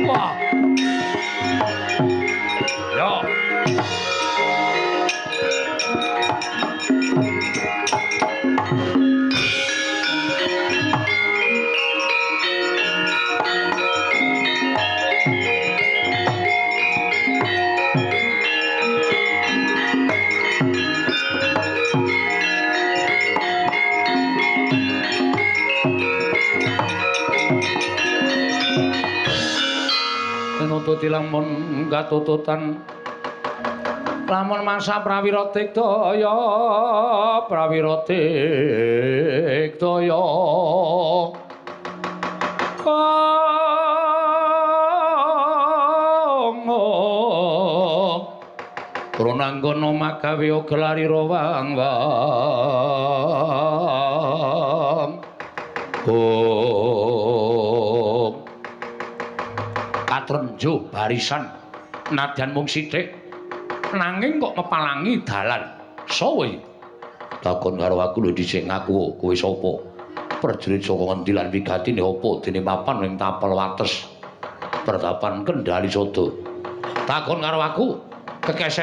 Wah. Ya. Nututi lamun katututan lamun mangsa prawira tikdaya, prawira tikdaya. Prananggana magawe gelarira wang wang. Om. Katrenjo barisan nadyan mung sithik nanging kok mepalangi dalan. Sapa iki? Takon karo aku lho dhisik, ngaku kowe sapa? Prajurit saka ngendi lan wigatine apa dene papan ing tapel wates pertapan Kendali Sada? Takon karo aku kekeset.